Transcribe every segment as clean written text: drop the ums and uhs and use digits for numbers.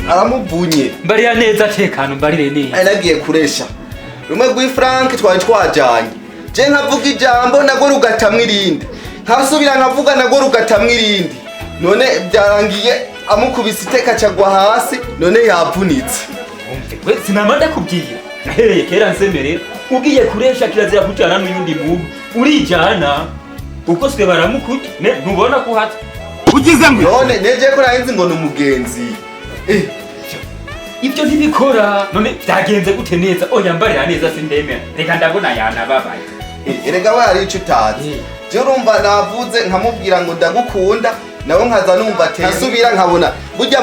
Aramuvunye. Mbarira neza, tekano, mbarire neza. Ari nagiye kuresha rumwe rw'i Frank twari twajanye, je nkavuga ijambo nagwo rugatamwa irindi, nkasubira nkavuga nagwo rugatamwa irindi. None byarangiye amukubise iteka cagwa hasi, none yavunitse. Umve we, sinama ndakubwira, nahereye kera nsemerera: ugiye kuresha kirazira kujana n'uyundi muntu, urijana uko swe baramukurya. Ne ntubona ko uhata? None neje ko narinzi ngo ni umugenzi. Ibyo ntibikora. None byagenze gute neza? Oya, mbarira neza, sindemera. Reka, ndabona yanababaye. Erega we hari ico utazi. Je urumva navuze nkamubwira ngo ndagukunda, nawe nkaza numva ateye, nkasubira nkabona burya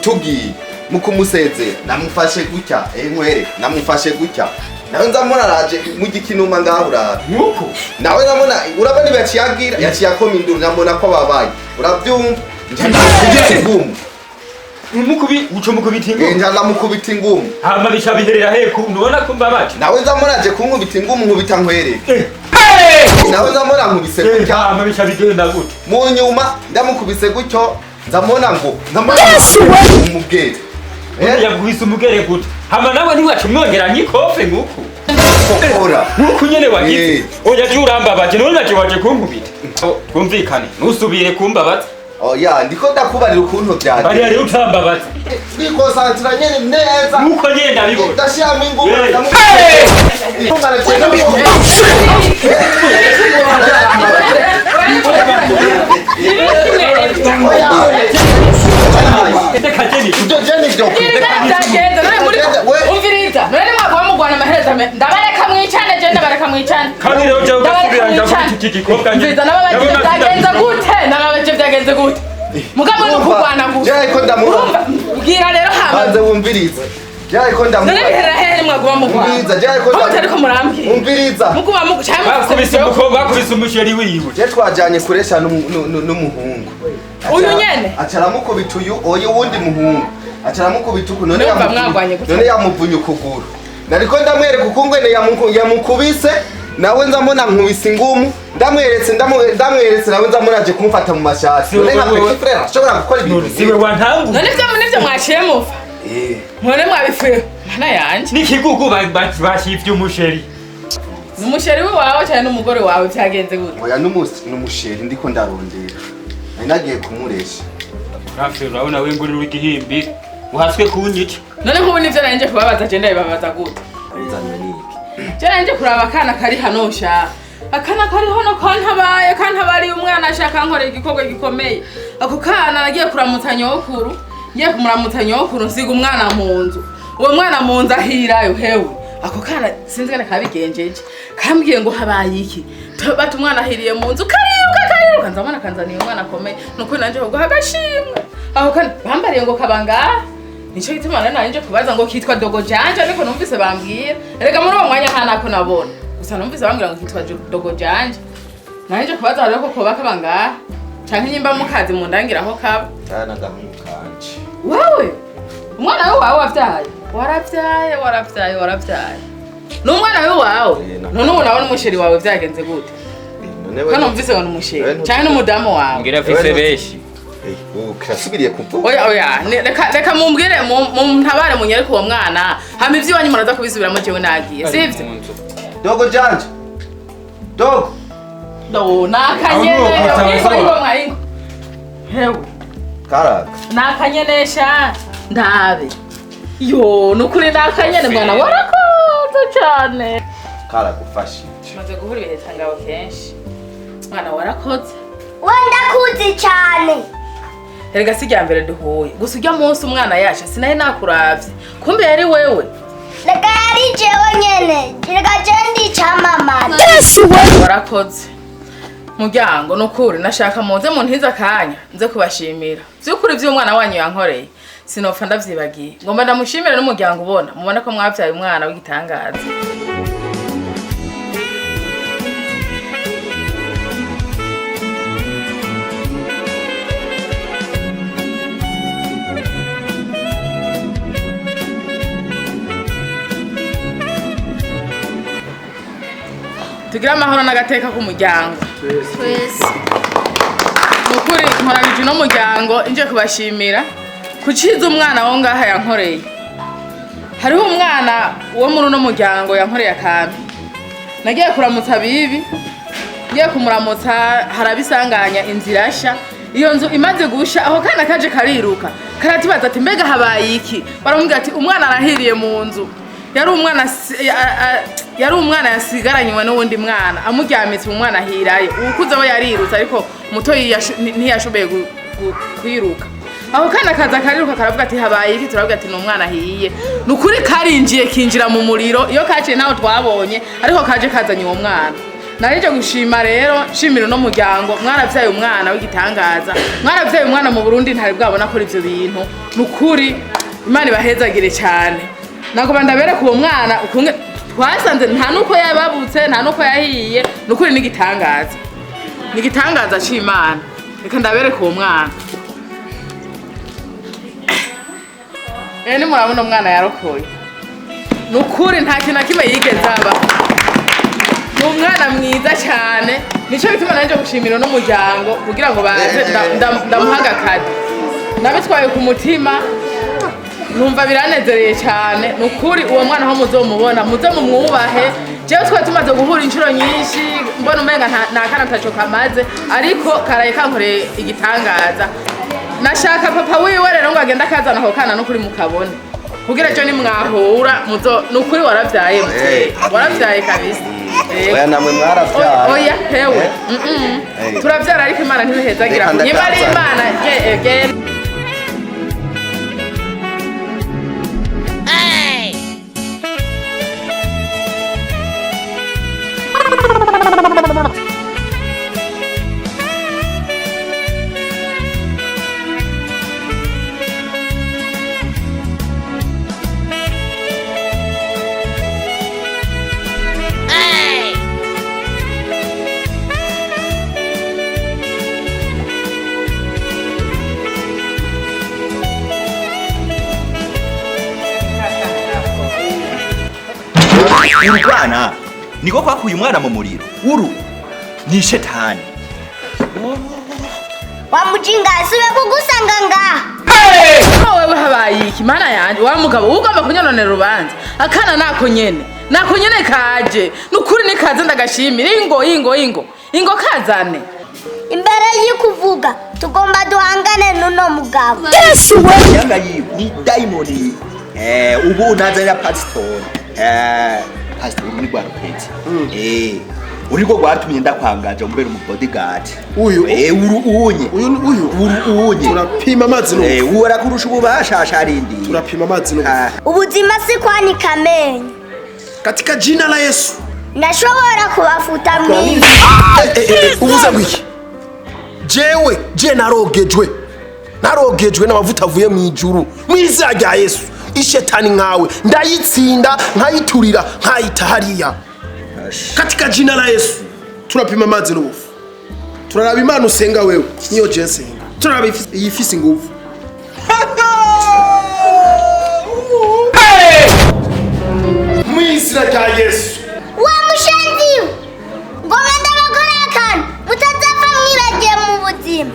tugiye mu kumusezera namufashe gutya, nkwere namufashe gutya, nawe nzamubona araje mu gikinuma ngaho urabe. Nkuko Nawe ndabona, urabona ibi yaciye agira, yaciye akoma induru, nkabona ko ababaye, urabyumva, nca ndamukubita ingumu. Umukubi uco mukubita ingumu? Nca ndamukubita ingumu. Hama bica biherera he? Ntubona ko mbabaje? Nawe nzamubona aje kunkubita ingumu, nkubita nkwereke. Nawe nzamubona nkubise gutya. Hama bica bigenda gute? Mu nyuma ndamukubise gutyo, nzamubona ngo nzamubona umubwere. Yakubise umugere gute? Hama nawe ntiwaca umwongera nk'ikofe nguku? Kokora. Nkuku nyene wagize. Oya, je urambabaje. None naje waje kunkubita. Twumvikane, ntusubire kumbabaza. Oya, ndiko ndakubarira ukuntu Bariya byagenze. rero utambabaza. Ndikonsantira nyene neza. Nkuko nyene ndabibona. Ndashiramo ingumu. Reka jeni. Ibyo je nivyo. Byagenze none muri umviriza, none mwaguma mugwana amaherezo ndabareka mwicane, je ndabareka mwicane. Kandi rero jewe Ndabareka ugasubira mwicane. ndakubita iki gikobwa nyene. Umviriza, n'ababajije Ndabona byagenze gute? N'ababajije byagenze gute? Mugabo ni ukugwana gusa. Je ariko ndamubaza. Urumva, bwira rero hama. Banze wumvirize, je ariko None ndamubaza. biherera hehe mwaguma mugwana? Umviriza, je ariko Aho mutariko murambwira Umviriza. muguma cyangwa Bakubise umukobwa, bakubise umusheri wiwe. Je twajanye kuresha n'umuhungu. Uyu nyene? Aca aramukubita uyu, oya, uwundi muhungu aca aramukubita uku, none Ndumva mwagwanye gute? None yamuvunye ukuguru. Nariko ndamwereka ukungene yamukubise, nawe nzamubona nkubise ingumu, ndamweretse, ndamweretse, nawe nzamubona aje kumfata mu mashati. Si None nka wewe- petit frère ashobora gukora ibintu Siwe wantanguye. None ivyo nivyo mwaciye mufa? None mwabifuye, mana yanje. N'ikigugu bashivye umusheri. Ni umusheri wawe cyane n'umugore wawe? Byagenze gute? Oya, n'umusheri ndiko ndarondera, nari nagiye kumuresha. Rafe, urabona we ngurira igihimbi uhaswe kunyica. None nk'ubu nivyo nari nje kubabaza, je ndabibabaza gute? Uzanywe n'iki? Je nari nje kuraba akana kari hano sha, akana kari hano kantabaye, kantabariye umwana ashaka nkorera igikorwa gikomeye. Ako kana nagiye kuramutsa nyokuru, ngiye kumuramutsa nyokuru nsiga umwana mu nzu. Uwo mwana mu nzu ahirayo. Hewe, ako kana sinzi ngene kabigenjeje, kambwiye ngo habaye iki? Bati umwana ahiriye mu nzu, kariruka kariruka, nzabona kanzaniye umwana akomeye. Nuko nanje kuguha agashimwe. Ako kana bambariye ngo kaba ngaha, nico gituma rero nari nje kubaza ngo kitwa Dogo Janje, ariko numvise bambwira, erega muri uwo mwanya nta nako nabona, gusa numvise bambwira ngo kitwa Dogo Janje. Nari nje kubaza rero ko koba kaba ngaha canke nyimba mukazi mundangira aho kaba. Kana gahungu kanje. Wewe umwana we wawe wavyaye, waravyaye, waravyaye, waravyaye, ni umwana we wawe? Eh, None ubu nawe n'umusheri wawe vyagenze gute? None we Ko numvise ngo ni umusheri Wewe canke n'umudamu wawe? Ngira afise benshi. Ubu kirasubiriye kuvuga. Oya, oya, reka mumbwire, muntabare munyereke uwo mwana, hama ivy'iwanyu muraza kubisubiramo jewe nagiye, sivyo? Dogo janje, dogo. Do nakanyene. Ahubwo Ingo, ingo mwa, ingo hewe. Karaka. Nakanyenesha ndabe. Yo, nukuri nakanyene, mwana warakoze cane. Karagufashije. Maze guhura ibiheta kenshi, mwana warakoze. We ndakuzi cyane. Erega si irya mbere duhuye, gusa urya munsi umwana yaje sinari nakuravye, kumbe yari wewe. Reka, yari jewe nyene, reka je ndi icamamare. Warakoze muryango, nukuri nashaka muze muntize akanya nze kubashimira vy'ukuri vy'umwana wanyu yankoreye, sinopfa ndavyibagiye. Ngomba ndamushimire n'umuryango ubona mubona ko mwavyaye umwana w'igitangaza. Tugire amahoro n'agateka k'umuryango. Twese. Nukuri nkoranije uno muryango nje kubashimira. Kuciza umwana wo ngaha yankoreye. Hariho umwana wo muri uno muryango yankoreye akantu. Nagiye kuramutsa bibi, ngiye kumuramutsa harabisanganya inzira sha. Iyo nzu imaze gusha aho kana kaje kariruka. Karatibaza ati mbega habaye iki? Baramubwira ati umwana arahiriye mu nzu. Yari umwana yari umwana yasigaranywe n'uwundi mwana amuryamitse umwana ahirayo. Uwukuze we yarirutse ariko muto ntiyashoboye kwiruka. Aho kana kaza kariruka karavuga ati habaye iki? Turavuga ati ni umwana ahiye. Ni ukuri karinjiye kinjira mu muriro, iyo kaciye ntaho twabonye ariko kaje kazanye uwo mwana. Narije gushima rero nshimira uno muryango, mwaravyaye umwana w'igitangaza, mwaravyaye umwana mu Burundi ntari bwabona ko ivyo bintu. Ni ukuri Imana ibahezagire cyane. Nagomba ndabereka uwo mwana ukunge twasanze nta nuko yababutse nta nuko yahiye, ni ukuri n'igitangaza, ni igitangaza c'Imana. Reka ndabereka uwo mwana. Ni murabona umwana yarokoye. Ni ukuri nta kintu na kimwe yigeze aba. Ni umwana mwiza cyane, nico bituma nanje gushimira no muryango kugira ngo baze ndamuhaga kadi. Nabitwaye ku mutima numva biranezereye cyane. Ni ukuri uwo mwana aho muzomubona muze mumwubahe. Jewe twari tumaze guhura inshuro nyinshi mbona umenga nta kana ntaco kamaze, ariko karaye kankoreye igitangaza. Nashaka papa wiwe rero ngo agende akazana ako kana n'ukuri mukabone, kugira ejo nimwahura muzo. Ni ukuri waravyaye muteye, waravyaye kabisa. Oya namwe mwaravyaye. Oya hewe. Turavyara ariko Imana ntibihezagira. Niba ari Imana ge. Urwana niko kwakuye umwana mu muriro. Uru ni shetani. Wa mujinga siwe kugusanga ngaha. Wewe habaye iki mana yanje? Wa mugabo ugomba kunyononera urubanza. Akana nako nyene, nako nyene kaje. Nukuri nikaze ndagashimira. Ingo ingo ingo ingo kazane. Imbere y'ikuvuga tugomba duhangane n'uno mugabo. Yesu we yanga yiwe ni daimoni. Ubu unazanira pastor. Pastor uri rwa rupeti. Uri rwo rwatumye ndakwangaje umbere mu bodyguard. Uyu uru unye. Uyu uyu uru unye. Turapima amazi no. Uwo arakurusha ububasha asharindi. Turapima amazi no. Ubuzima si kwanika amenyo. Katika jina la Yesu. Ndashobora kubafuta mwiza. Ubuze gwiki. Jewe je narogejwe. Narogejwe n'amavuta avuye mu ijuru. Mu izina rya Yesu. Ishetani nkawe ndayitsinda nkayiturira nkayita hariya. Katika jina la Yesu. Turapima amazi n'ubufu. Turaraba Imana usenga wewe niyo je nsenga. Turaraba iyifise ingufu. Mu izina rya Yesu. Wa mushenzi ngoma ndabagora akantu mutazapfa mwibagiye mu buzima.